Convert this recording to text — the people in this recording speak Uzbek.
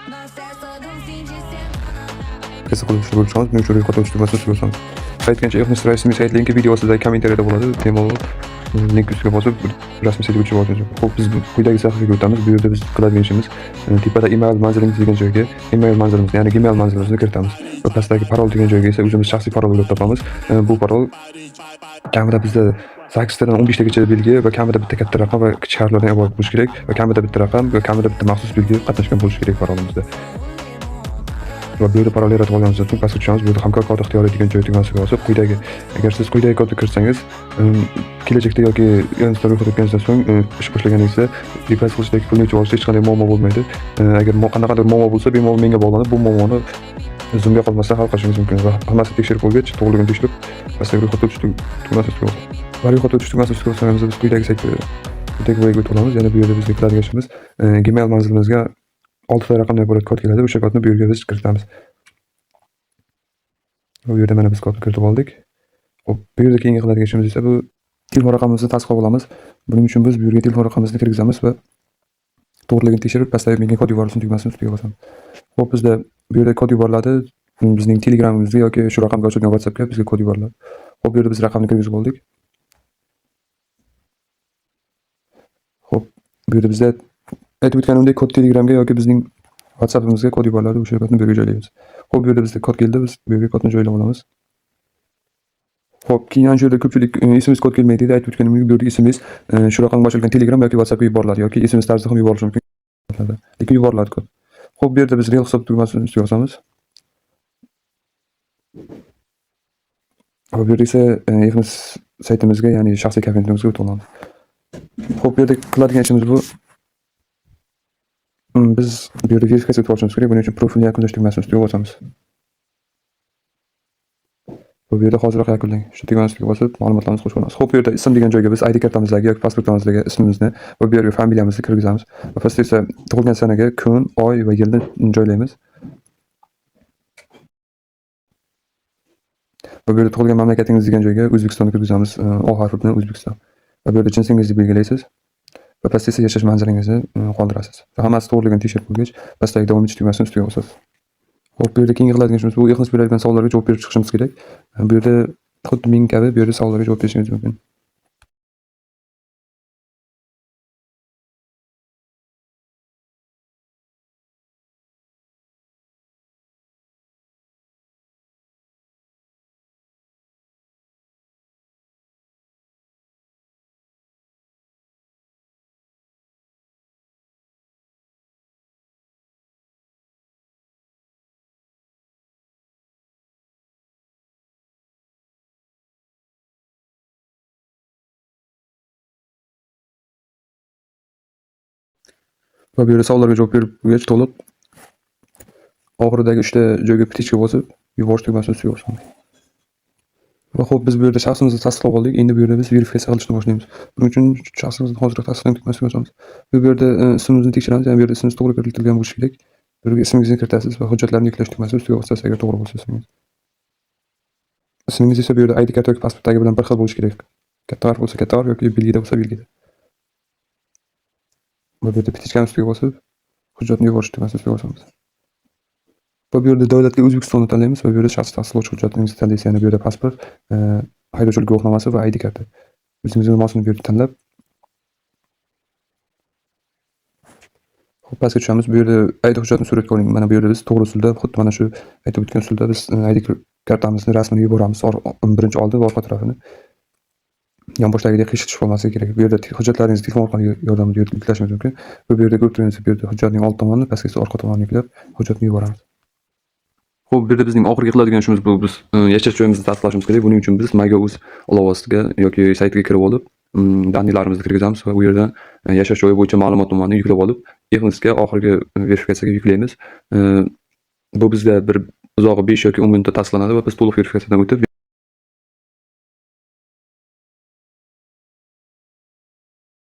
Verifikatsiya qilishni ko'rib chiqamiz. Buning uchun ro'yxatdan o'tish tugmasini ustiga bosamiz. Aytgancha, eHNIS rasmiy sayt linki video ostidagi kommentariyada bo'ladi. Bemalol link ustiga bosib, rasmiy saytga o'tib olishingiz mumkin. Xo'p, biz quyidagi sahifaga o'tamiz. Bu yerda biz qiladigan ishimiz tepada email manzilingiz degan joyga email manzilimizni, ya'ni Gmail manzilimizni kiritamiz. Va pastdagi parol degan joyga esa o'zimiz shaxsiy parol o'ylab topamiz. Bu parol kamida bizda 8 tadan 15 tagacha belgi va kamida bitta katta raqam va kichik harflardan iborat bo'lishi kerak va kamida bitta raqam va kamida bitta maxsus belgi qatnashgan bo'lishi kerak parolimizda. Va bu yerda parol yaratib olganimizdan so'ng pastga tushamiz. Bu yerda hamkor kodi ixtiyoriy degan joy tugmasiga bosib, quyidagi, agar siz quyidagi kodni kiritsangiz, kelajakda yoki yoningizda ro'yxat o'tganingizdan so'ng ish boshlaganingizda depozit qilishdagi pulni yechib olishda hech qanday muammo bo'lmaydi. Agar qanaqadir muammo bo'lsa, bemalol menga bog'lanib, bu muammoni Zoomga qolmasdan hal qilishingiz mumkin va hammasini tekshirib bo'lgach, to'g'riligini tekshirib, pastdagi ro'yxatga o'tish tugmasi ustiga bosamiz. Va ro'yxatga o'tish tugmasi ustiga bosganimizda biz quyidagi saytga, quyidagi joyga o'tib olamiz. Yana bu yerda bizga qiladigan ishimiz Gmail manzilimizga 6 ta raqamdan iborat kod keladi. O'sha kodni bu yerga biz kiritamiz. Bu yerda mana biz kodni kiritib oldik. Xo'p, bu yerda keyingi qiladigan ishimiz esa bu telefon raqamimizni tasdiqlab olamiz. Buning uchun biz bu yerga telefon raqamimizni kirgizamiz va to'g'riligini tekshirib, pastdagi menga kod yuborilsin tugmasini ustiga bosamiz. Xo'p, bizda bu yerda kod yuboriladi. Bizning Telegramimizga yoki shu raqamga ochilgan WhatsAppga bizga kod yuboriladi. Xo'p, bu yerda biz raqamni kirgizib oldik. Xo'p, bu yerda bizda aytib o'tganimdek kod Telegramga yoki bizning WhatsAppimizga kod yuboriladi. O'sha kodni bu yerga joylaymiz. Xo'p, bu yerda bizda kod keldi, biz bu yerga kodni joylab olamiz. Xo'p, keyin ana shu yerda ko'pchilik SMS kod kelmaydi deydi. Aytib o'tganimdek, bu yerda SMS shu raqamga ochilgan Telegram yoki WhatsAppga yuboriladi yoki SMS tarzida ham yuborilishi mumkin. Lekin yuboriladi kod. Xo'p, bu yerda biz real hisob tugmasini ustiga bosamiz. Va bu yerda esa eHNIS saytimizga, ya'ni shaxsiy kabinetimizga o'tib olamiz. Xo'p, bu yerda qiladigan ishimiz bu biz bu yerda verifikatsiya o'tib olishimiz kerak. Buning uchun profilni yakunlash tugmasini ustiga bosamiz. Bu yerda hoziroq yakunlang. Shu tugmani ustiga bosib, ma'lumotlarimizni qo'shib olamiz. Xo'p, bu yerda ism degan joyga biz ID kartamizdagi yoki pasportimizdagi ismimizni va bu yerga familiyamizni kirgizamiz. Va pastda esa tug'ilgan sanaga kun, oy va yilni joylaymiz. Va bu yerda tug'ilgan mamlakatingiz degan joyga O'zbekistonni kirgizamiz. O harfi bilan O'zbekiston. Va bu yerda jinsingizni belgilaysiz. Va pastda esa yashash manzilingizni qoldirasiz. Va hammasi to'g'riligini tekshirib bo'lgach, pastdagi davom etish tugmasini ustiga bosasiz. Xo'p, bu yerda keyingi qiladigan ishimiz bu eHNIS beradigan savollarga javob berib chiqishimiz kerak. Bu yerda xuddi men kabi bu yerda savollarga javob berishingiz mumkin. Va bu yerda savollarga javob berib bo'lgach to'liq oxiridagi 3 ta joyga птичка bosib, yuborish tugmasini ustiga bosamiz. Va xo'p, biz bu yerda shaxsimizni tasdiqlab oldik. Endi bu yerda biz verifikatsiya qilishni boshlaymiz. Buning uchun shaxsimizni hoziroq tasdiqlang tugmasiga bosamiz. Bu yerda ismimizni tekshiramiz. Ya'ni bu yerda ismingiz to'g'ri kiritilgan bo'lishi kerak. Bu yerga ismingizni kiritasiz va hujjatlarni yuklash tugmasini ustiga bosasiz agar to'g'ri bo'lsa ismingiz. Ismingiz esa bu yerda ID karta yoki pasportdagi bilan bir xil bo'lishi kerak. Katta harf bo'lsa katta harf yoki belgida bo'lsa belgida. Va bu yerda птичка ni ustiga bosib, hujjatni yuborish tugmasini ustiga bosamiz. Va bu yerda davlatga O'zbekistonni tanlaymiz va bu yerda shaxs tasdiqlovchi hujjatingizni tanlaysiz. Ya'ni bu yerda pasport, haydovchilik guvohnomasi va ID karta. O'zingizga mosini bu yerda tanlab, xo'p, pastga tushamiz. Bu yerda ID hujjatini suratga oling. Mana bu yerda biz to'g'ri usulda, xuddi mana shu aytib o'tgan usulda biz ID kartamizni rasmini yuboramiz. Birinchi oldi va orqa tarafini. Yonboshdagidek qiyshiq tushib qolmasligi kerak. Bu yerda hujjatlaringizni telefon orqali yordamida yuklashingiz mumkin. Va bu yerda ko'rib turganingizdek, bu yerda hujjatning old tomonini, pastga esa orqa tomonini yuklab, hujjatni yuboramiz. Xo'p, bu yerda bizning oxirgi qiladigan ishimiz bu biz yashash joyimizni tasdiqlashimiz kerak. Buning uchun biz MyGov.uz ilovasiga yoki saytiga kirib olib, данные larimizni kirgizamiz va u yerdan yashash joyi bo'yicha ma'lumotnomani yuklab olib, eHNISga oxirgi verifikatsiyaga yuklaymiz. Bu bizda bir uzog'i 5 yoki 10 minutda tasdiqlanadi va biz to'liq verifikatsiyadan o'tib